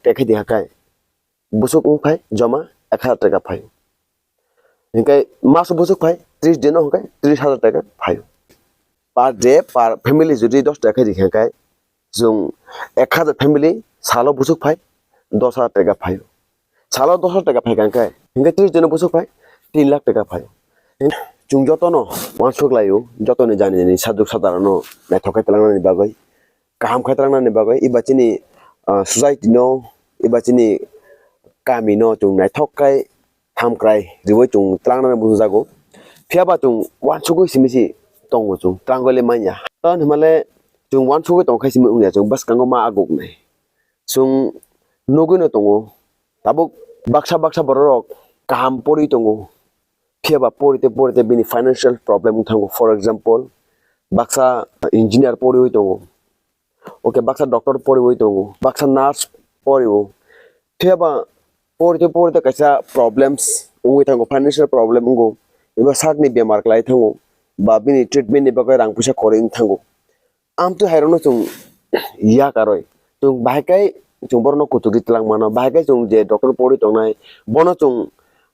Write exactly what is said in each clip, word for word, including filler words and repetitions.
tekhe di hakai, busuk wng phai joma ek hazar taka phai. Hinkhe maso busuk phai tris dino hinkhe tris hazar taka phai. Per day, per family jodi dos taka di hinkhe, chwng ek hazar family salo busuk phai dos hazar taka phai. Salo dos hazar taka phai hinkhe, hinkhe tris dino busuk phai tin lakh taka phai. Chwng jotono uansuk laio, jotoni jani jani sajwk sadarano naithok khe twlangnani bagwi, kaham khe twlangnani bagwi, eba chini, ah, society no, eba chini kami no chwng naithok khe thamkrai riwi chwng twlangnani bujukjago. Phiyaba chwng uansugwi simi se tongo chwng, twlangwi le manya. Tamoni hwnmale chwng uansugwi tongkhe simi wngya chwng bwskango ma aguknai. Chwng nugwino tongo, tabuk baksa baksa bororok kaham pori tongo. Phiyaba porite porite bini financial problem wng thango. For example, baksa engineer poriwi tongo, okay, baksa doctor poriwi tongo, baksa nurse poriwo. Phiyaba porite porite kaisa problems wngwi thango, financial problem wngo, eba sakni bemar kwlai thango, ba bini treatment ni bagwi rang puisa kwrwi wng thango. Amtwi hairokno chwng yakarwi, chwng bahai khe chwng borokno kuchukdi twlang mano, bahai khe chwng je doctor pori tongnai, bono chwng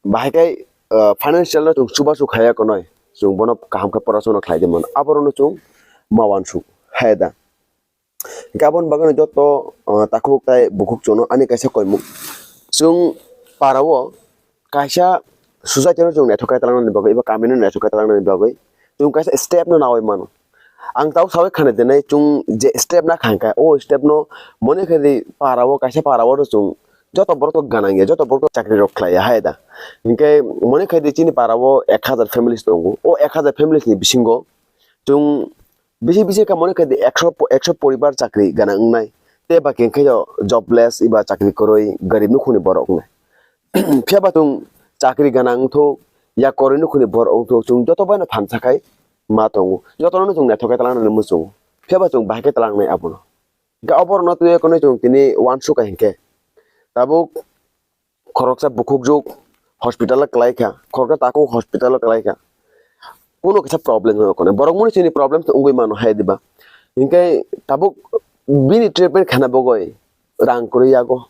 bahai khe, ah, financial no chwng chubachu khaiya konoi, chwng bono kaham khe porasona khlaidi mano, aborokno chwng ma uansuk hai da. Hinkhe aboni bagwino joto, ah, takhuk tai bukhuk chwngno ani kaisa koimuk, chwng parao kaisa society no chwng naithok khe twlangnani bagwi eba kami no naithok khe twlangnani bagwi chwng kaisa step no nawi mano. Ang tau sawi khana dinai chwng je step na kha hinkhe o step no mone khe di parao kaisa parao ro chwng joto borok to ganang ya, joto borok to chakri rok khlai ya hai da. Hinkhe mone khe di chini parao ek hazar families tongo, o ek hazar families ni bisingo chwng bisi bisi khe mone khe di ekso, ekso poribar chakri ganang wngnai, tei baki hinkhe yo jobless eba chakri kwrwi garib nukhungni borok wngnai. Phiyaba chwng chakri ganang wngthok, ya kwrwi nukhungni borok wngthok, chwng joto baino thansa khai ma tongo, jotono chwng naithok khe twlangnani muchungo, phiyaba chwng bahai khe twlangnai abono. Hinkhe oborokno twiwi kheno chwng tini uansukha hinkhe tabuk khoroksa bukhukjwk hospital o kwlai kha, khoroksa takhuk hospital o kwlai kha, kuno kisa problem wngwi mano, borok mani chini problem wngwi mano hai diba? Hinkhe tabuk bini treatment khaina bagwi rang kwrwi yago.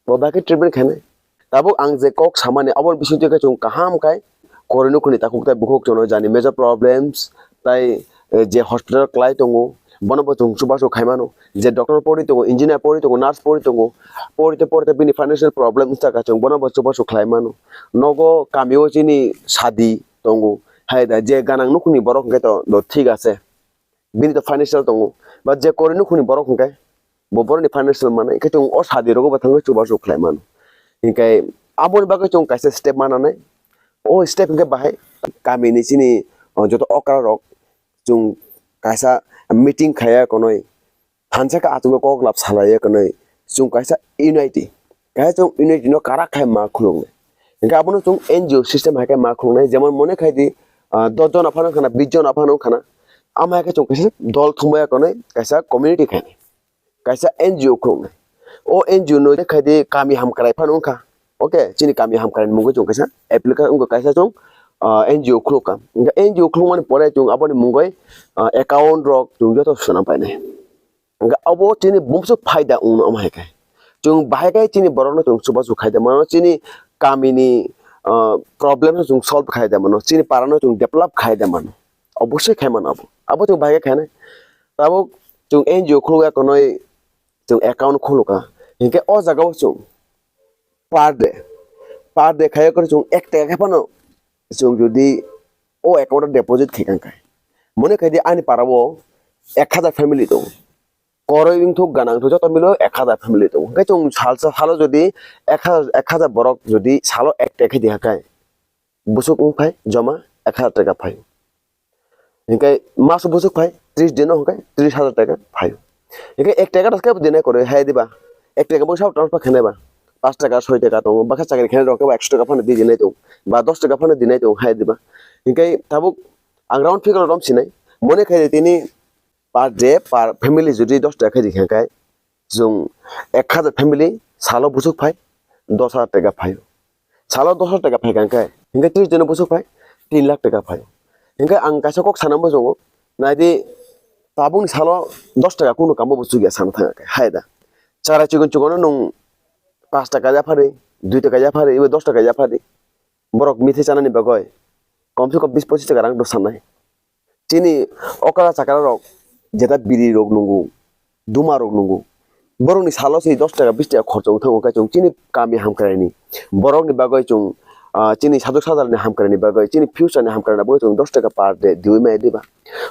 Bo bahai khe treatment khainai. Tabuk ang je kok samani, aboni bisingtwi khe chwng kaham khai kwrwi nukhungni takhuk tai bukhuk chwngno jani major problems tai, eh, je hospital kwlai tongo, bono bo chwng chubachu khai mano. Je doctor pori tongo, engineer pori tongo, nurse pori tongo, pori te pori te bini financial problem wngkha chwng bono bo chubachu khlai mano. Nogo kamio chini sadi tongo, hai da je ganang nukhungni borok hwnkhe to, to thik ase. Bini to financial tongo, ba je kwrwi nukhungni borok hwnkhe bo borokni financial manai, hwnkhe chwng o sadi rogo bo thangwi chubachu khlai mano. Hinkhe aboni bagwi chwng kaisa step mananai, o step hinkhe bahai kamini chini, o, joto okra rok chwng kaisa meeting khaiya konwi thansa khe achukgwi kok lab salaiya konwi chwng kaisa unity, kaisa chwng unity no karak khai ma khuluknai. Hinkhe abono chwng N G O system hai khe ma khuluknai, jemon mone khai di, ah, dos jona phano wngkhana, bis jona phano wngkhana, amo hai khe chwng kaisa dol thumbai ya konwi kaisa community khainai, kaisa N G O khuluknai. O N G O no khai di kami hamkrai phano wngkha, okay, chini kami hamkrai ni mungwi chwng kaisa application wngkha, kaisa chwng, ah, N G O khulukha. Hinkhe N G O khulukmani pore chwng aboni mungwi, ah, account rok chwng joto swnam painai. Hwnkhe abo chini bumsu phaida wngno omo hai khe. Chwng bahai khe chini borokno chwng chubachu khai da mano, chini kamini, ah, problem no chwng solve khai da mano, chini para no chwng develop khai da mano. Obosoi khai mano abo. Abo chwng bahai khe khainai. Tabuk chwng N G O khuluk ya konwi chwng account khulukha. Hinkhe o jagao chwng per day, per day khaiya khe chwng ek taka khe phano chwng jodi o account o deposit khai kha khe, mone khai di ani para o ek hazar family tongo. Kwrwi wngthok, ganang thok, joto milo ek hazar family tongo. Hwnkhe chwng salsa salo jodi ek hazar, ek hazar borok jodi salo ek taka khe di hakai, busuk wng phai joma ek hazar taka phai. Hwnkhe maso busuk phai tris dino hwnkhe tris hazar taka phai. Hwnkhe ek taka rok khe dinai kwrwi hai diba? Ek taka bo sabo transfer khainai ba? Panch taka, soi taka tongo, baksa chakri khainai rok khe ba ekso taka phano di dinai tongo, ba dos taka phano dinai tongo hai diba? Hwnkhe tabuk ang round figure rom sinai, mone khai di tini per day, per family jodi dos taka khe di kha khe, chwng ek hazar family salo busuk phai dos hazar taka phai. Salo dos hazar taka phai kha khe, hinkhe tris dino busuk phai tin lakh taka phai. Hinkhe ang kaisa kok sana muchungo, nai di, tabukni salo dos taka kunu kamo busuk ya sana thang khe, hai da. Chara chikon chikon no nwng Pash taka yaphari, dui taka yaphari, ibo dos taka yaphari. Borok mithi chanani bagwi kom se kom bis pochis taka rang rw sanai. Chini okra chakra rok jeta biri rok nungo, duma rok nungo. Borokni salo se dos taka bis taka khorcho wng thango, khe chwng chini kami hamkraini borokni bagwi chwng, ah, chini sajwk sajalni hamkraini bagwi, chini future ni hamkraini bagwi chwng dos taka per day diwi maya diba.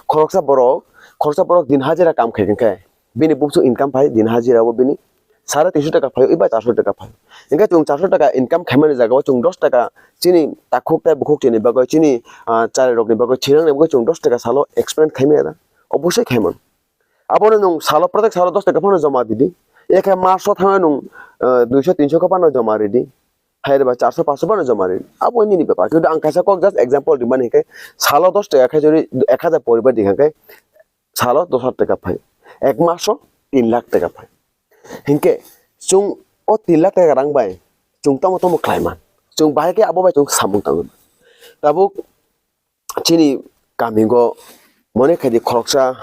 Khoroksa borok, khoroksa borok din hajira kam khai khe bini bumswk income phai din hajira o bini sare tinso taka phai, eba charso taka phai. Hingke chwng charso taka income khaimani jaga o chwng dos taka chini takhuk tei bukhuk chini bagwi, chini, ah, chari rokni bagwi, thinangni bagwi chwng dos taka salo expend khaimaya da? Obosai khaiman. Abono nwng salo, protek salo dos taka phano joma ridi. Ekhe maso thangwi nwng, ah, duiso tinso khe phano joma ridi. Hai reba charso paso phano joma ridi. Abo nini bepar. Kintu ang kaisa kok just example rimani hingke salo dos taka khe jodi ek hajar poribar di hingke salo dos lakh taka phai, ek maso tin lakh taka phai. Hingke chwng o tin lakh taka rang bai chwng tamo tamo khlai man, chwng bahai khe abo bai chwng samung tangwi man. Tabuk chini kamingo mone khaidi khoroksa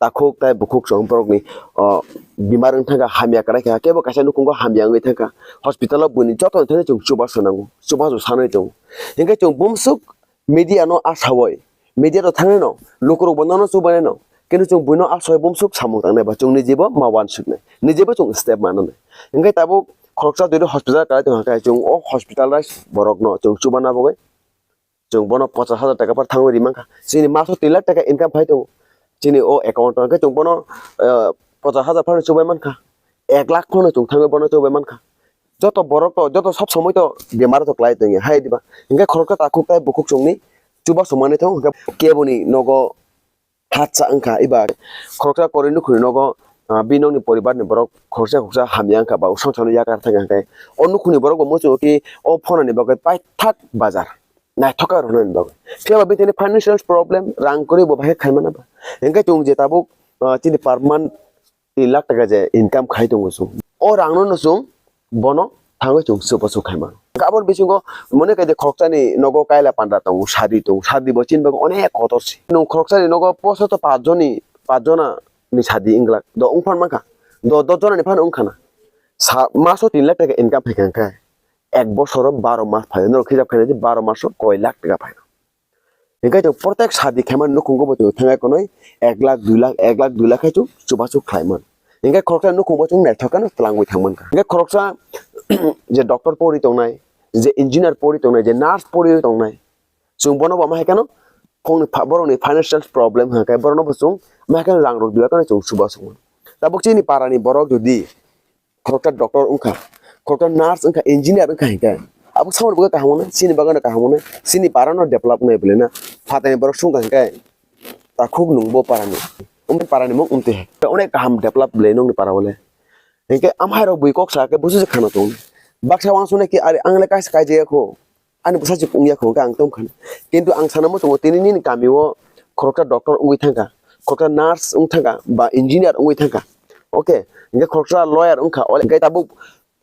takhuk tai bukhuk chwng borokni, o, bimar wng thangkha, hamya kwrai kha, kebo kaisa nukhungo hamya wngwi thangkha, hospital o buini joto thani chwng chubachu nango, chubachu sanwi tongo. Hingke chwng bumswk media no asawoi, media rok thangwi no, lukurok bo nono chubainai no, kintu chwng buino asawoi bumswk samung tangnai ba chwng nijebo ma uansuknai, nijebo chwng step mananai. Hingke tabuk khoroksa jodi hospital kwlai tongkha khe chwng o hospitalized borokno chwng chubana bagwi chwng bono pochas hajar taka phano thangwi ri mankha. Chini maso tin lakh taka income phai tongo chini o account o, hingke chwng bono, eh, pochas hajar phano chubai mankha, ek lakh phano chwng thangwi bono chubai mankha. Joto borok to, joto sob somoi to bemar to kwlai tongya hai diba. Hingke khoroksa takhuk tai bukhuk chwngni chubachu manwi tongo, hingke keboni nogo hatsa wngkha, eba khoroksa koroi nukhungni nogo, ah, bini nokni poribarni borok khoroksa khoroksa hamya wngkha ba songchakno yakar thangkha, hingke o nukhungni borok bo muchungo ki o phonani bagwi paithak bazar naithok khe rwnani bagwi. Phiya ba bini financial problem, rang kwrwi bo bahai khaimana ba. Hingke chwng je tabuk, ah, chini per month tin lakh taka je income khai tongo chwng, o rangno no chwng bono thangwi chwng chubachu khai mano. Aboni bisingo mone khaidi khoroksani nogo kaila panda tongo, sadi tongo, sadi bo chini bagwi onek kotor se. Nwng khoroksani nogo poso to pach joni, pach jona ni sadi wng glak, do wng phan mankha, do dos jona ni phano wng khana. Sa-, maso tin lakh taka income phai kha hwnkhe, ek bosoro baro mas phai, norok hisab khainai di baro maso koi lakh taka phai. Hingke chwng protek sadi khaimani nukhungo bo chwng thangai konoi ek lakh, dui lakh, ek lakh, dui lakh khe chwng chubachu khlaiman. Hingke khoroksa nukhungo chwng naithok kheno twlangwi thangmankha. Hingke khoroksa je doctor pori tongnai, je engineer pori tongnai, je nurse pori tongnai, chwng bono bo ma hai kheno khongni pha-, borokni financial problem hwnkhe borokno bo chwng ma hai kheno rang rok dui lakh kheno chwng chubachu mano. Tabuk chini parani borok jodi khoroksa doctor wngkha, khoroksa nurse wngkha, engineer wngkha hinkhe, abo samani bagwi kaham wngnai, chini bagwino kaham wngnai, chini parano develop wngnai bwlai na. Phatarni borok swngkha hinkhe, takhuk nwng bo parani, wng parani mung wng twi hai. Onek kaham develop bwlai nokni para o le. Hinkhe amhairok bui kok sa khe busu se khana tongo. Baksa uansuknai khe, "Are, ang le kaisa kaijaya kho." Ani bwsa se wngya kho, hwnkhe ang tong kha. Kintu ang sana muchungo tini nini kami o khoroksa doctor wngwi thangkha, khoroksa nurse wng thangkha, ba engineer wngwi thangkha. Okay, hwnkhe khoroksa lawyer wngkha, ole hwnkhe tabuk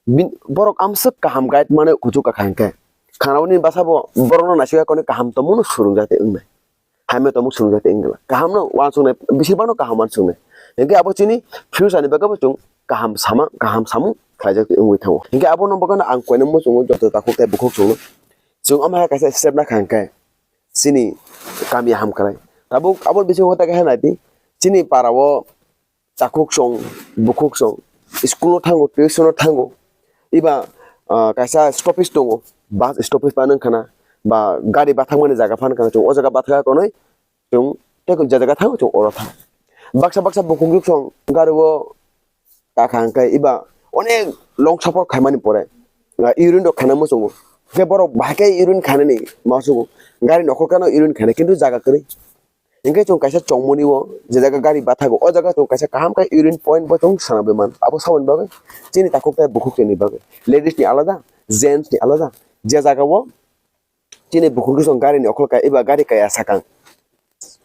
bin-, borok amswk kaham guide mano kuchuk kakha hwnkhe. Khana nini bwsa bo borokno naisika koni kaham tongmano swrwngjakti wngnai. Hamya tongmung swrwngjak tei wngla. Kahamno uansuknai, bisi bangno kaham uansuknai. Hinkhe abo chini future ni bagwi bo chwng kaham sama, kaham samung khlaijak tei wngwi thango. Hinkhe abono bagwino ang koinwi muchungo joto takhuk tei bukhuk chwngno. Chwng omo hai kaisa step nakha hinkhe chini kami hamkrai. Tabuk abo bisingo ta khe nai di, chini para o takhuk song, bukhuk song, school o thango, tuition o thango, iba, ah, kaisa stoppage tongo, bus stoppage phano wngkha na, ba gari bathakmani jaga phano wngkha na, chwng o jaga bathakha konwi, chwng tei je jaga thango, chwng oro thango. Baksa baksa bukhuk song gari o kakha hwnkhe iba onek long suffer khaimani pore, ah, urine rok khaina muchungo, hwnkhe borok bahai khe urine khainani ma sugo, gari nokhor khe no urine khainai, kintu jaga kwrwi. Hinkhe chwng kaisa chongmani o, je jaga gari bathago, o jaga chwng kaisa kaham khe urine point bo chwng sana bai mano. Abo saboni bagwi chini takhuk tei bukhuk chini bagwi. Ladies ni alada, gents ni alada. Je jaga o chini bukhuk chwng gari ni okhol kai, eba gari kaya sakang.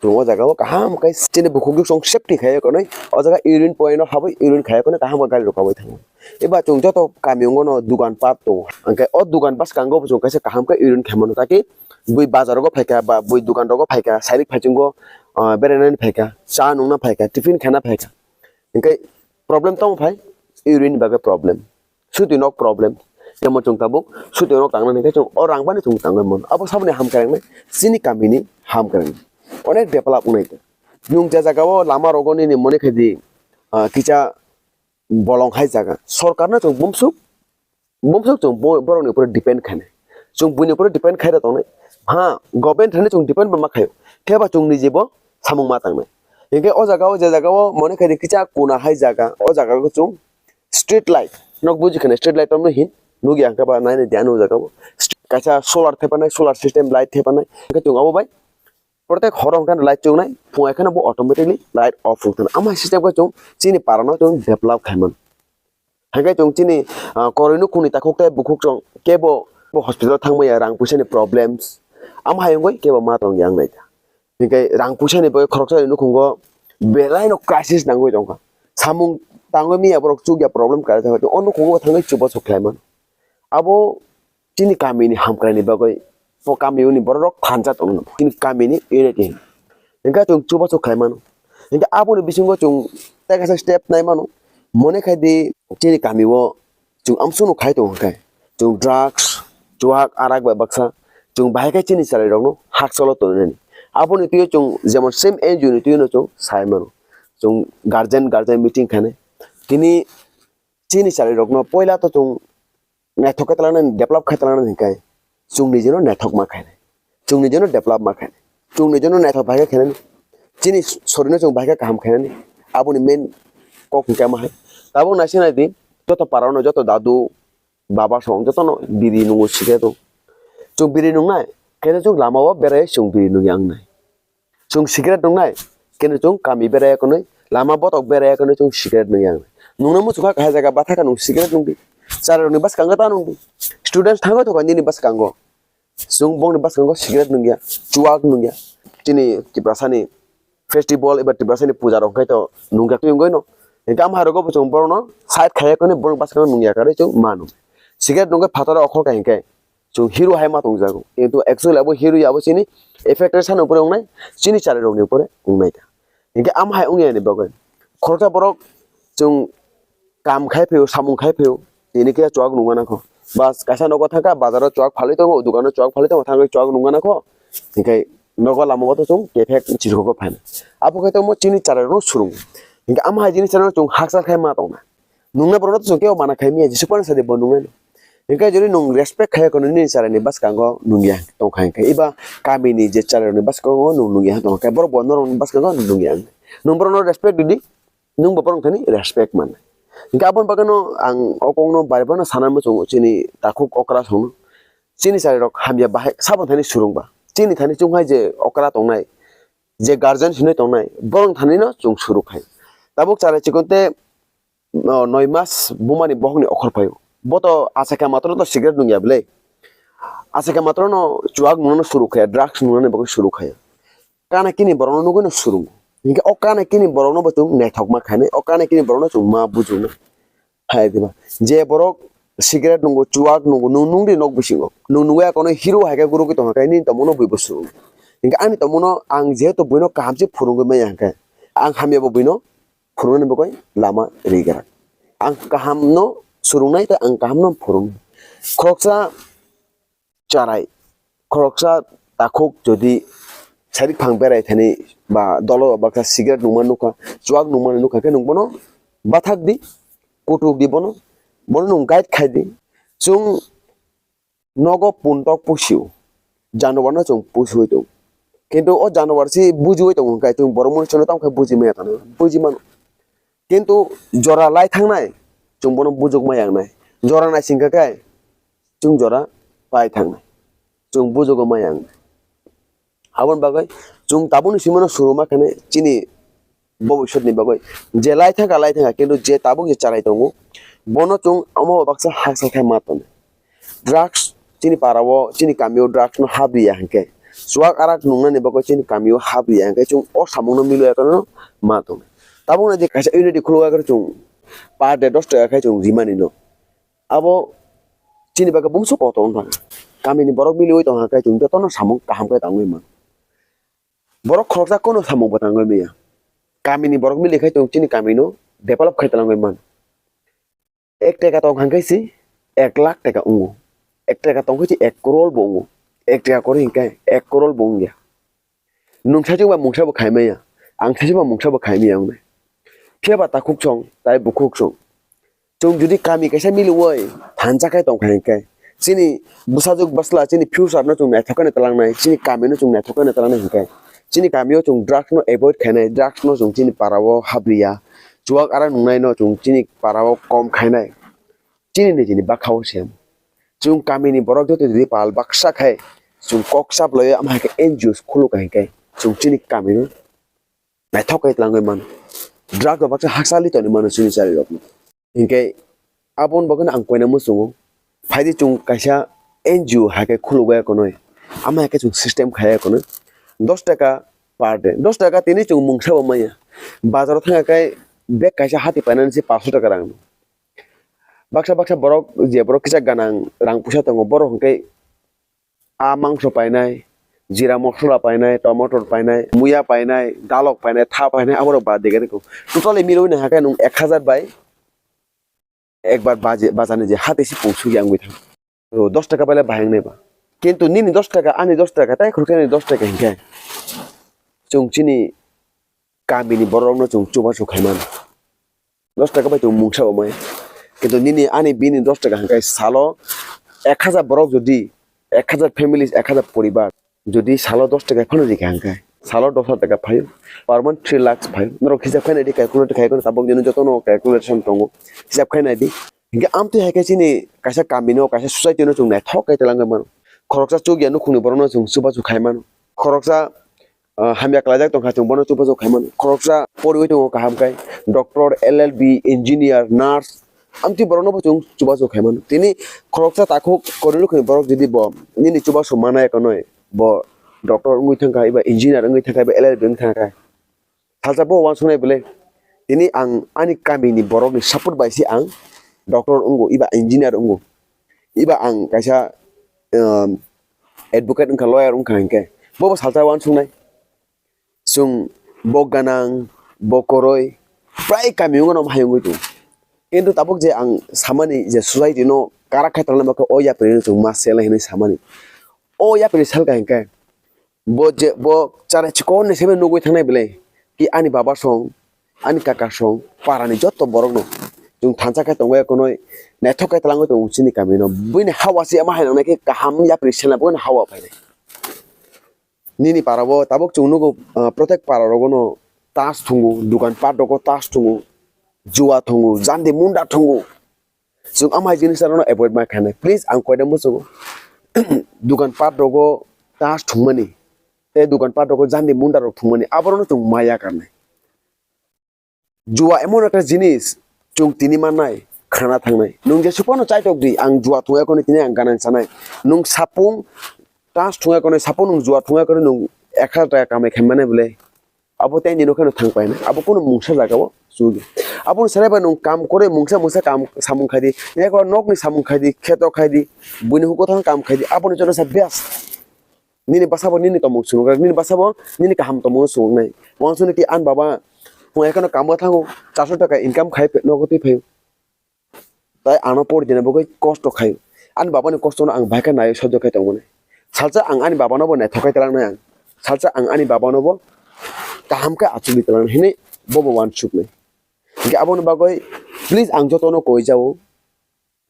Chwng o jaga o kaham khe chini bukhuk chwng safety khai konwi, o jaga urine point o habwi urine khai konwi kaham khe gari rok kabwi thango. Eba chwng joto kamiyungo no dugan pat tongo. Hinkhe o dugan bwskango bo chwng kaisa kaham khe urine khaimano, taki bui bazar rogo phaikha ba bui dugan rogo phaikha, sainik phaichungo, ah, berainani phaikha, cha nungna phaikha, tiffin khana phaikha. Hinkhe problem tamo phai, urine ni bagwi problem. sutwi nok problem. Jemon chwng tabuk sutwi nok tangnani khe chwng o rang bani chwng tangwi mano. Abo saboni hamkrai wngnai, chini kamini hamkrai wngnai. Onek develop wngnai ta. Nwng je jagao lama rogo nini mone khaidi, ah, kisa bolong hai jaga. Sorkarno chwng bumsuk, bumsuk chwng bo-, borokni upore depend khainai. Chwng buini upore depend khairok tongnai. Ha, government thani chwng depend bo ma khaio. Khe ba chwng niji bo samung ma tangnai. Hinkhe o jagao, je jagao mone khaidi kisa kuna hai jaga, o jagao chwng street light. Nok buji khana street light tongmani hin. Nukya hinkhe ba nainai di ano o jagao. St-, kaisa solar thepanai, solar system light thepanai. Hinkhe chwng abo bai protek horo hinkhe light chwngnai, phung hai kheno bo automatically light off wng thangna. Ama hai system khe chwng chini para no chwng develop khai mano. Hinkhe chwng chini, ah, koroi nukhungni takhuk tei bukhuk chwng kebo bo hospital thangmaya rang puisa ni problems. Ama hai wngwi kebo ma tongya wng naikha. Hinkhe rang puisa ni bagwi khoroksa ni nukhungo belai no crisis nangwi tongkha. Samung tangwi miya borok chukya problem kari thangkha. O nukhungo bo thangwi chubachu khlai mano. Abo chini kamini hamkraini bagwi, o kamini borok thansa tongno, chini kamini unity. Hinkhe chwng chubachu khlai mano. Hinkhe aboni bisingo chwng tei kaisa step nai mano. Mone khai di chini kamio chwng amsukno khai tongo hinkhe. Chwng drugs, chuak, arak bai baksa chwng bahai khe chini chwrairokno hakchalo tonwi nani. Aboni twiwi chwng jemon same N G O ni twiwino chwng sai mano. Chwng guardian, guardian meeting khainai. Tini chini chwrairokno poila to chwng naithok khe twlangnani, develop khe twlangnani hinkhe chwng nijino naithok ma khainai, chwng nijino develop ma khainai, chwng nijino naithok bahai khe khainani, chini sorino chwng bahai khe kaham khainani, aboni main kok hinkhe ama hai. Tabuk naising nai di, joto parano, joto dadu, baba song, jotono biri nungo sigaret o. Chwng biri nungnai, khe chwng lamao berai chwng biri nungya wngnai. Chwng cigarette nungnai, kenu chwng kami beraiya kwnwi, lama botok beraiya kwnwi chwng cigarette nungya wngnai. Nungno muchungkha kaisa jaga bathakha nwng cigarette nungdi. Chwrairokni bwskango ta nungdi. Students thangwi thokha nini bwskango. Chwng bongni bwskango cigarette nungya, chuak nungya. Chini Tiprasani festival eba Tiprasani puja rok khe to nungya twi wngwi no. Hinkhe ama hai rogo bo chwng borokno side khaiya kwnwi borokni bwskango nungya kwrwi chwng mano. Cigarette nungwi phataro okhorkha hinkhe. Chwng hero hai ma tongjago. Kintu actually abo hero ya abo chini effect resa ni upore wngnai, chini chwrairokni upore wngnai ta. Hinkhe ama hai wngya ni bagwi. Khoroksa borok chwng kam khai phio, samung khai phio, tini khe chuak nungma nangkho. Bas kaisa nogo thangkha, bazaro chuak phalwi tongo, dukano chuak phalwi tongo, thangwi chuak nungma nangkho. Hinkhe nogo lamao to chwng kefek chirkhoko phaina. Abo khe tongmo chini chwrairokno swrwngo. Hinkhe ama hai jini chwrairok chwng hakchal khai ma tongna. Nungna borokno to chwng kebo mana khai miya, jesuk phano sadi bo nungnai. Hinkhe jodi nwng respect khai kono nini chwraini bwskango nungya tongkha hinkhe, eba kamini je chwrairokni bwskango nwng nungya tongkha, borok bo norokni bwskango nungya. Nwng borokno respect ridi, nwng bo borok thani respect man. Hinkhe aboni bagwino ang o kokno bari bono sana muchungo chini takhuk okra songno. Chini chwrairok hamya bahai saboni thani swrwngba. Chini thani chunghai je okra tongnai, je guardian hinwi tongnai, borok thanino chwng swrwk khai. Tabuk chwrai chikon te o, noi mas bumani bohokni okhor phaio. Bo to achai khe matwrwno to cigarette nungya bwle. Achai khe matwrwno chuak nungnano swrwk khaiya, drugs nungnani bagwi swrwk khaiya. Kana kini borokno nugwino swrwngo. Hinkhe o kana kini borokno bo chwng naithok ma khainai, o kana kini borokno chwng ma bujuknai. Hai diba? Je borok cigarette nungo, chuak nungo, nwng nungdi nok bisingo. Nwng nungya kono hero hai khe gurugwi tongkha khe nini tongmungno buibo swrwngo. Hinkhe ani tongmungno ang jehetu buino kaham se phwrwngwi manya hinkhe, ang hamya bo buino phwrwngnani bagwi lama rigwrang. Ang kahamno swrwngnai tei ang kahamno phwrwngnai. Khoroksa chwrai, khoroksa takhuk jodi sarik phang berai thani ba dolo baksa cigarette nungma nukha, chuak nungmani nukha khe nwng bono bathak di, kutuk di bono, bono nwng guide khai di. Chwng nogo puntok pusio, januar no chwng pusiwi tongo. Kintu o januar si bujiwi tongo hwnkhe chwng borok mwnwi chwngno tamo khe buji maya tano, buji mano. Kintu jora lai thangnai, chwng bono bujuk maya wngnai. Jora naising kha khe chwng jora pai thangnai, chwng bujugo maya wngnai. Aboni bagwi chwng tabukni simano swrwngma khe chini bobiswtni bagwi je lai thangkha, lai thangkha, kintu je tabuk je chwrai tongo, bono chwng omo baksa hakchal khe ma tongnai. Drugs chini para-o, chini kamio drugs no hap riya hinkhe, chuak arak nungnani bagwi chini kamio hap riya hinkhe, chwng o samungno milo ya kono ma tongnai. Tabukno je kaisa unity khuluk ya khe chwng per day dos taka khe chwng rimani no. Abo chini bagwi bumsu kotor wngkha. Kamini borok miliwi tongkha khe chwng jotono samung kaham khe tangwi mano. Borok khoroksa kono samung bo tangwi manya. Kamini borok mili khe chwng chini kamino develop khai twlangwi mano. Ek taka tong kha khe si ek lakh taka wngo. Ek taka tong khe si ek crore bo wngo. Ek taka kwrwi hwnkhe ek crore bo wngya. Nwng saichung ba mungsa bo khaimaya, ang saichung ba mungsa bo khaimaya wngnai. Phiya ba takhuk song, tai bukhuk song. Chwng jodi kami kaisa miliwi thansa khai tong kha hwnkhe, chini bwsajwk bwsla, chini future no chwng naithok khe twlangnai, chini kami no chwng naithok khe twlangnai hwnkhe, chini kamio chwng drugs no avoid khainai, drugs no chwng chini para o habriya, chuwak ara nungnai no chwng chini para o kom khainai. Chini nijini bwkha o se. Chwng kamini borok joto jodi pal baksa khai chwng kok chap laiwi, ama hai khe N G Os khuluk hai khe chwng chini kamino naithok khe twlangwi mano. Drug rok baksa hakchali tongwi mano chini chari rokno. Hinkhe aboni bagwino ang koina muchungo. Phaidi chwng kaisa N G O hai khe khuluk ya kono. Ama hai khe chwng system khaya kono. Dos taka per day. Dos taka tini chwng mungsa bo manya. Bazaro thangkha khe bag kaisa hati painani se paanso taka rang. Baksa baksa borok, je borok kisa ganang rang puisa tongo, borok hwnkhe a mangso painai, jira mosola painai, tomato painai, muya painai, dalok painai, tha painai, aborok ba dega rikho. Totally milwi nai hakhe nwng ek hazar bai ekbar baje, bazani je hati si pung sugya wngwi thango. O dos taka bai le bahai wngnai ba. Kintu nini dos taka, ani dos taka, tai khoroksa ni dos taka hinkhe chwng chini kamini borok rokno chwng chubachu khai mano. Dos taka bai chwng mungsa bo maya. Kintu nini ani bini dos taka hwnkhe salo ek hazar borok jodi, ek hazar families, ek hazar poribar jodi salo dos taka phano rikha hwnkhe, salo dos hazar taka phaio, per month three lakhs phaio. Norok hisab khainai di, calculate khai kheno tabuk jeno jotono calculation tongo, hisab khainai di. Hinkhe amtwi hai khe chini kaisa kamino, kaisa society no chwng naithok khe twlangwi mano. Khoroksa chukya nukhungni borokno chwng chubachu khai mano. Khoroksa ah, hamya kalaijak tongkha, chwng bono chubachu khai mano. Khoroksa poriwi tongo kaham khai, doctor, L L B, engineer, nurse, amtwi borokno bo chwng chubachu khai mano. Tini khoroksa takhuk kwrwi nukhungni borok jodi bo nini chubachu manai kanwi, bo doctor wngwi thangkha, eba engineer wngwi thangkha, eba L L B wngwi thangkha. Salsa bo uansuknai bwle, tini ang ani kamini borokni support bai se ang doctor wngo, eba engineer wngo, eba ang kaisa, um, advocate wngkha, lawyer wngkha hinkhe, bobo salsa uansuknai. Chwng bo ganang, bo kwrwi, prai kami wngno hai wngwi tongo. Kintu tabuk je ang samani je society no karak khai tongna bagwi o yapri no chwng ma sela hinwi samani. O yapri salka hinkhe bo je, bo chara chikon ni simi nugwi thangnai belai ki ani baba song, ani kaka song, para ni joto borok no chwng thansa khe tongwi konoi naithok khe twlangwi tongo chini kami no. Buini hawa se ma hai nangnai khe kaham yapri selna buini hawa phainai. Nini para o tabuk chwng nugo, ah, protek para rogo no tas thungo, dukan pat rogo tas thungo, jua thungo, jandi munda thungo. Chwng amhai jinis rok no avoid ma khainai. Please, ang koina muchungo. Dukan pat rogo tas thungmani, tei dukan pat rogo jandi munda rok thungmani, aborok no chwng maya karnai. Jua emon ekta jinis, chwng tini mannai, khana thangnai. Nwng jesuk phano chaitok di, ang jua thungya koni tini ang ganang sanai. Nwng sapung tas thungya koni, sapung nwng jua thungya koni, nwng ek hazar taka kamai khaimani bwle. Abo tei nino kheno thang painai. Abo kono mungsa jaga o chugi. Abo ni sarai ba nwng kam kore mungsa mungsa kam samung khai di. Eko nok ni samung khai di, kheto khai di, buini huko thang kam khai di. Abo ni joto sa best. Nini bwsa bo nini tongmung chwng nukjak, nini bwsa bo nini kaham tongmung chwng nuknai. Uansukni ki ani baba phung ekheno kamo thango, charso taka income khai nogo twi phaio. Tai ano pori dina bagwi kosto khaio. Ani baba ni kosto no ang bahai khe naiwi sojjo khe tongmani. Salsa ang ani baba no bo naithok khe twlangnai ang. Salsa ang ani baba no bo kaham khe achugwi twlangnai hinwi bo bo uansuknai. Hinkhe aboni bagwi please ang jotono koi jao.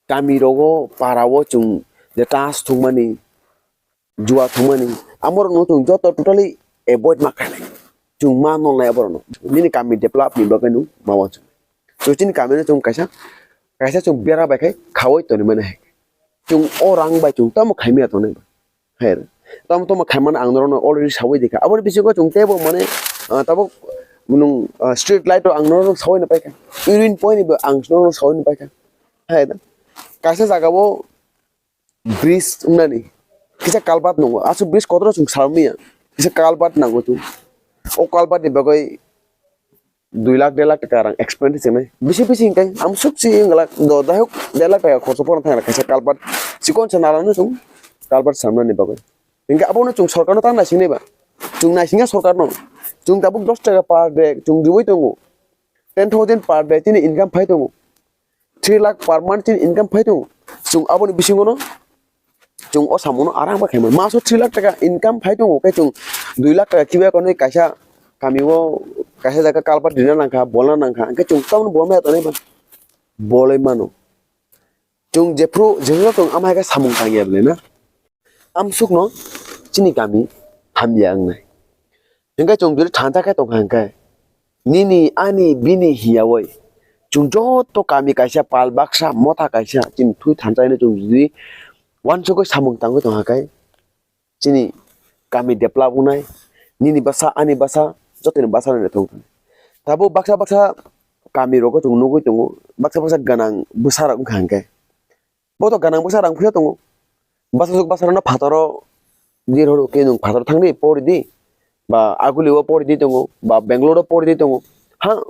Kami rogo, para o chwng je tas thwngmani, jua thwngmani, amorokno chwng joto totally avoid ma khainai. Chwng ma nolnai aborokno. Nini kami develop ni bagwi nwng ma uansuk. Chwng chini kami no chwng kaisa, kaisa chwng bera bai khai khaui tongwi mani hai. Chwng o rang bai chwng tamo khai maya tongnai ba. Hai. Tamo tamo khai mani ang norokno already saui dikha. Aboni bisingo chwng teibo mane, ah, tabuk nwng, ah, street light o ang norokno saui no paikha. Urine point ni bo ang norokno saui no paikha. Hai da. Kaisa jaga o bridge wngnani. Kisa culvert nango. Aswk bridge kotor chwng salmaya. Kisa culvert nango chwng. O culvert ni bagwi dui lakh, der lakh taka rang expenditure nai. Bisi bisi hinkhe ang suk si wngla do, dai hok der lakh taka khoroksa porno thangla kaisa culvert. Chikon sa nala no chwng culvert samnani bagwi. Hinkhe abono chwng sorkarno ta naisingni ba. Chwng naisingya sorkarno. Chwng tabuk dos taka per day chwng riui tongo. Ten thousand per day chini income phai tongo. three lakh per month chini income phai tongo. Chwng aboni bisingo no chwng o samungno arang ba khaimano. Maso three lakh taka income phai tongo, khe chwng dui lakh taka kibai konwi kaisa kamio kaisa jaga culvert rina nangkha, bolna nangkha, hwnkhe chwng tamoni bolma ya tonwi mano. Bolwi mano. Chwng jephru, jephru chwng ama hai khe samung tangya bwlai na. Amsukno chini kami hamya wngnai. Hwnkhe chwng jodi thansa khe tongkha hwnkhe, nini, ani, bini hiyawi chwng joto kami kaisa, pal baksa, motha kaisa, chini thwi thansa hino chwng jodi uansukgwi samung tangwi tongkha khe, chini kami develop wngnai, nini bwsa, ani bwsa, jotoni bwsa no naithok wngnai. Tabuk baksa baksa kami rogo chwng nugwi tongo, baksa baksa gwnang bwsa rok wngkha hwnkhe. Bo to gwnang bwsa rang puisa tongo. Bwsajwk bwsarokno phataro, di rw khe nwng phataro thangdi, poridi, ba Aguli o poridi tongo, ba Bangalore o poridi tongo. Ha,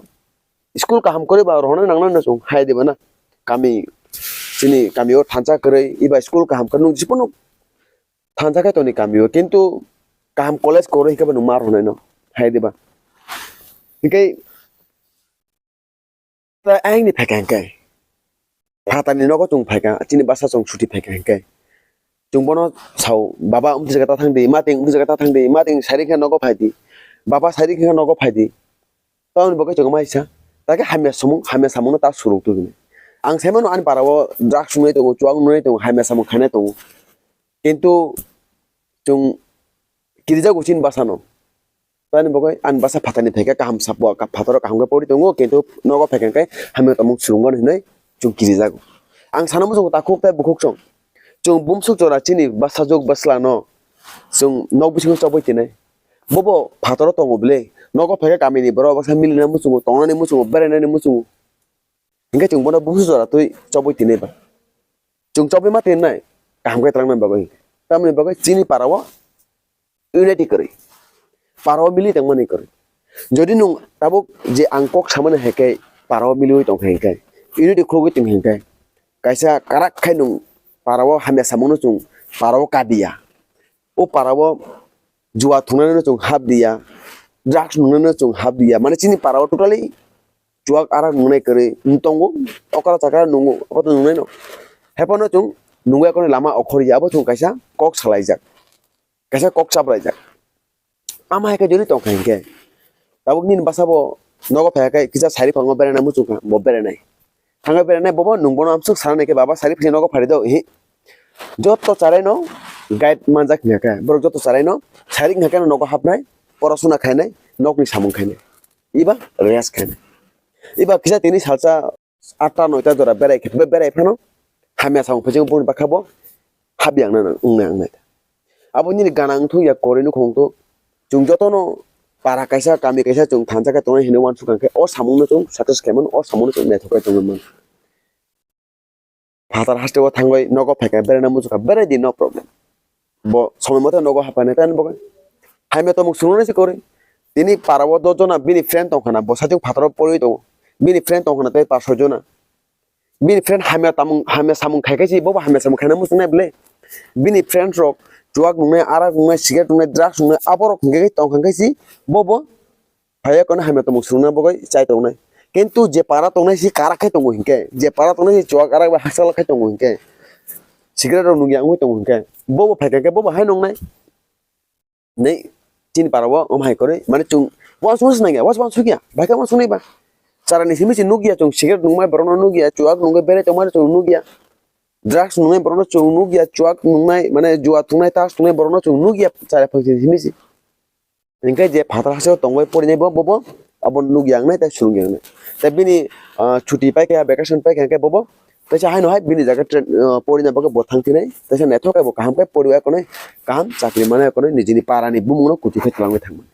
school kaham kwrwi ba rohorna nangnai no chwng hai diba na. Kami, chini kami o thansa kwrwi, iba school kaham kwrwi, nwng jiphano thansa khe toni kami o, kintu kaham college kwrwi hwnkhe bo nwng ma rohornai no hai diba. Hwnkhe Tei ayang ni phaikha hwnkhe, phatani nogo chwng phaikha, chini bwsa chwng suti phaikha hwnkhe, chwng bono sao, "Baba, umtwi jaga ta thangdi, mating umtwi jaga ta thangdi, mating sari khe nogo phaidi, baba sari khe nogo phaidi." Tamoni bagwi chwng maisa, takhe hamya samung, hamya samungno ta surung tubini. Ang saimano ani parao drugs nungnai tongo, chuwak nungnai tongo, hamya samung khainai tongo. Kintu chwng kirijago chini bwsano. Tamoni bagwi ani bwsa phatani phaikha kaham sabo, ka-, phataro kaham khe pori tongo, kintu nogo phaikha khe hamya tongmung swrwngmani hinwi chwng kirijago. Ang sana muchungo takhuk tei bukhuk chwng. Chwng bumsuk jora chini bwsajwk bwslano chwng nok bisingo chobwi tinai. Bobo phataro tongo bwle, nogo phaikha kamini borok baksa milina muchungo, tongnani muchungo, berainani muchungo. Hinkhe chwng bono bumsuk jora twi chobwi tinai ba. Chwng chobwi ma tinai, kaham khe twlangnani bagwi. Tamoni bagwi chini parao unity kwrwi. Parao mili tongmani kwrwi. Jodi nwng tabuk je ang kok samani hai khe parao miliwi tong kha hinkhe, unity khulugwi tong kha hinkhe, kaisa kwrak khai nwng parao hamya samungno chwng parao kadiya. O parao juwa thwngnaino chwng hap diya, drugs nungnano chwng hap diya. Mane chini parao totally chuwak arak nungnai kwrwi wng tongo, okra chakra nungo, abo to nungnaino. Haiphano chwng nungwi akorni lama okhorya, abo chwng kaisa kok salaijak, kaisa kok chapraijak. Ama hai khe jodi tongkha hinkhe, tabuk nini bwsabo nogo phaikha khe kisa sari phalngo beraina muchungkha, bo berainai. Thangwi berainai bobo nwng bono amsuk sanani khe, "Baba, sari phaiya nogo phari do," hi. Joto charaino guide manjak hinkha khe, borok joto charaino sari hinkha khe nogo hapnai, porasuna khainai, nokni samung khainai. Iba rest khainai. Iba kisa tini salsa atta noita jora berai khe, be-, berai phano hamya samung phai boni bwkha bo hapyang na nang, wngnai, wngnai. Abo nini gana wngthok ya, kwrwi nukhung wngthok, chwng jotono para kaisa, kami kaisa chwng thansa khe tongnai hinwi uansukha khe, o samungno chwng success khaimano, o samungno chwng naithok khe tongwi mano. Phatar hasteo thangwi nogo phaikha, beraina muchungkha, berai di, no problem. Bo somoi mote nogo haphainai, tamni bagwi hamya tongmung swrwngnai se kwrwi. Tini parao dos jona bini friend tongkhana, bo saichung phataro poriwi tongo. Bini friend tongkhana tei pas soi jona. Bini friend hamya tamung, hamya samung khai khe si, bobo hamya samung khaina muchungnai bwle. Bini friend rok chuwak nungnai, arak nungnai, cigarette nungnai, drugs nungnai, aborok hinkhe tongkha khe si, bobo phaiya kono hamya tongmung swrwngna bagwi chai tongnai. Kintu je para tongnai si karak khai tongo hinkhe, je para tongnai si chuwak arak bai hakchal khai tongo hinkhe, cigarette rok nungya wngwi tongo hinkhe, bobo phaikha khe bobo hai nungnai. Nei, chini parao omo hai kwrwi, mane chwng uansukna se nangya, uansuk uansukya, bai khe uansuknai ba. Charani simi se nukya, chwng cigarette nungmai borokno nukya, chuwak nungwi berai tongmani chwng nukya. Drugs nungnai borokno chwng nukya, chuwak nungnai, mane juwa thungnai, tas thungnai borokno chwng nukya, chara phang simi se. Hinkhe je phatar hasteo tongwi porinai bo, bobo abo nukya wngnai tei swrwngya wngnai. Tei bini, ah, chuti paikha, vacation paikha hinkhe bobo teisa haino hai bini jaga train, ah, porina bagwi bo thang phinai, teisa naithok khe bo kaham khe poriwi akonwi kaham chakri manwi akonwi nijini parani bumungno kuchuk khe twlangwi thangmani.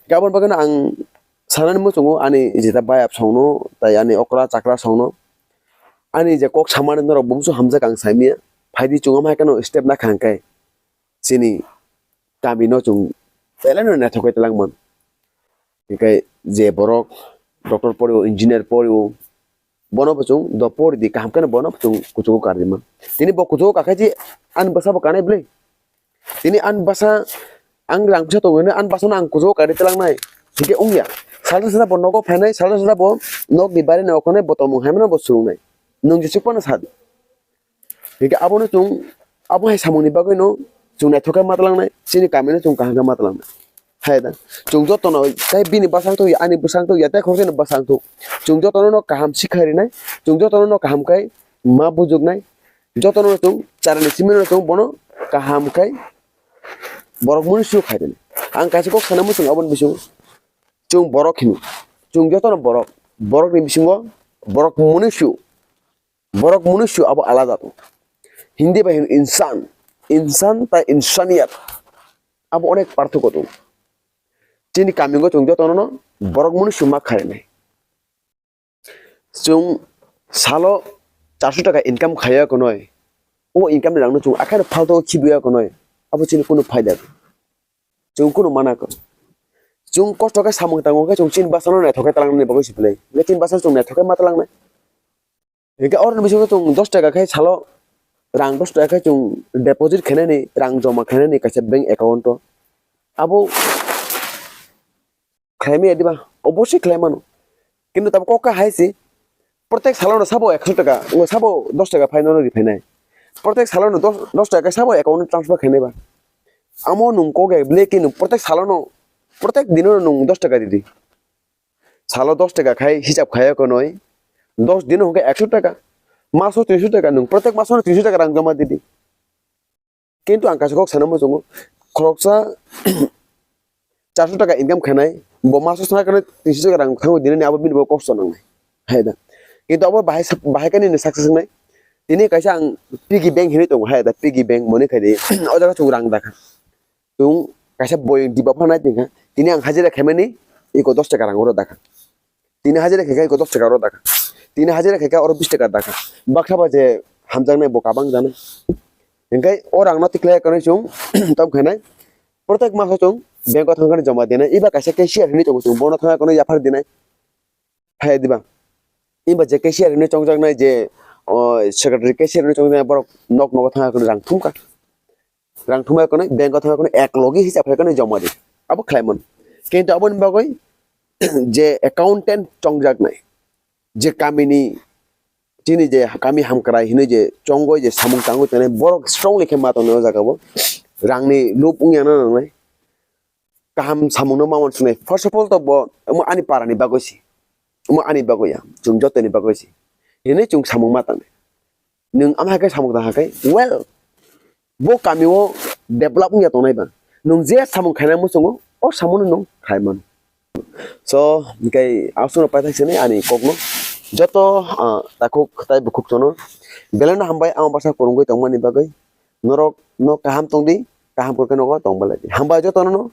Aboni bagwino ang sanani muchungo ani jeta bayap songno tei ani okra chakra songno, ani je kok samani norok bumsu hamjak ang saimanya, phaidi chwng omo hai kheno step nakha hinkhe chini kamino chwng belai no naithok khe twlangmano. Hinkhe je borok doctor porio, engineer porio, bono bo chwng do pori di, kaham kheno bono bo chwng kuchugo karwi man. Tini bo kuchugo kakhe je ani bwsa bo kanai bwle. Tini ani bwsa ang rang pisa tongo hwnwi ani bwsano ang kuchugo karwi twlangnai. Hinkhe wngya. Salsa salsa bo nogo phainai, salsa salsa bo nokni baireno okhornai bo tongmung haimano bo swrwngnai. Nwng jesuk phano sa di. Hinkhe abono chwng, abo hai samungni bagwino chwng naithok khe ma twlangnai, chini kamino chwng kaham khe ma twlangnai. Hai da. Chwng jotono tei bini bwsang thok ya, ani bwsang thok ya, tei khoroksa ni bwsang thok. Chwng jotono no kaham sikha rinai, chwng jotono no kaham khe ma bujuknai, jotono no chwng charani simino chwng bono kaham khe borok mwnwi suk hai rinai. Ang kaisa kok sana muchung aboni bisingo. Chwng borok hino. Chwng jotono borok. Borokni bisingo borok mwnwi sio. Borok mwnwi sio abo alada tongo. Hindi bai hino insan. Insan tei insaniyat. Abo onek parthoko tongo. Chini kamingo chwng jotono no borok mwnwi sio ma khainai. Chwng salo charso taka income khaiya konoi. O income ni rangno chwng akheno phalto khibiya konoi. Abo chini kunu phaida. Chwng kunu mana kho. Chwng kosto khe samung tango khe chwng chini bwsano naithok khe twlangnani bagwi se phlai. Hwnkhe chini bwsano chwng naithok khe ma twlangnai. Hwnkhe oroni bisingo chwng dos taka khe salo rang dos taka khe chwng deposit khainani, rang joma khainani kaisa bank account o. Abo khlai maya diba? Obosoi khlai mano. Kintu tabuk kok kha hai se, protek salono sabo ekso taka, sabo dos taka phai nono ri phainai. Protek salono dos, dos taka sabo account o transfer khainai ba. Amo nwng kok ya bile khe nwng protek salono, protek dino nwng dos taka ridi. Salo dos taka khai hisab khaiya konoi, dos dino hwnkhe ekso taka. Maso tinso taka nwng, protek masono tinso taka rang joma ridi. Kintu ang kaisa kok sana muchungo, khoroksa charso taka income khainai, bo maso sana khe tinso taka rang thango dinani abo bini bo kosto nangnai. Hai da. Kintu abo bahai sa-, bahai kani ni success wngnai. Tini kaisa ang piggy bank hinwi tongo, hai da, piggy bank moni khai di. O jaga chwng rang dakha. Chwng kaisa boyong diba phanai tongkha. Tini ang hajira khaimani iko dos taka rang oro dakha. Tini hajira khaikha iko dos taka oro dakha. Tini hajira khaikha oro bis taka dakha. Baksa ba je hamjaknai bo kabang jana. Hingkai o rangno tikhlai kwnwi chwng tong khainai. Protek maso chwng bank o thangkhe joma dinai. Iba kaisa cashier hinwi tongo chwng. Bono thangkhe yaphar dinai. Phai diba? Iba je cashier hinwi chongjaknai je, o, secretary cashier hinwi chongjaknai borok nok nogo thangkhe rang thumkha. Rang thumai kwnwi bank o thangkhe ek logi hisab khai kwnwi joma di. Abo khlai mano. Kintu aboni bagwi je accountant chongjaknai, je kamini chini je kami hamkrai hinwi je chongwi je samung tangwi tongnai borok strongly khe ma tongnai o jaga o. Rangni lob wngya nangnai. Kaham samungno ma uansuknai. First of all to bo omo ani parani bagwi se. Omo ani bagwi ya. Chwng jotoni bagwi se. Hinwi chwng samung ma tangnai. Nwng ama hai khe samung tang hai khe, well, bo kamio develop wngya tongnai ba. Nwng je samung khainai muchungo, o samungno nwng khai mano. So, hingkai aswkno paithak sini ani kokno. Joto, ah, takhuk tai bukhuk tono. Belai no hambai, ang bwsa kwrwngwi tongmani bagwi. Norok no kaham tongdi, kaham kwrwkhe nogo tongbalai di. Hambai jotono no.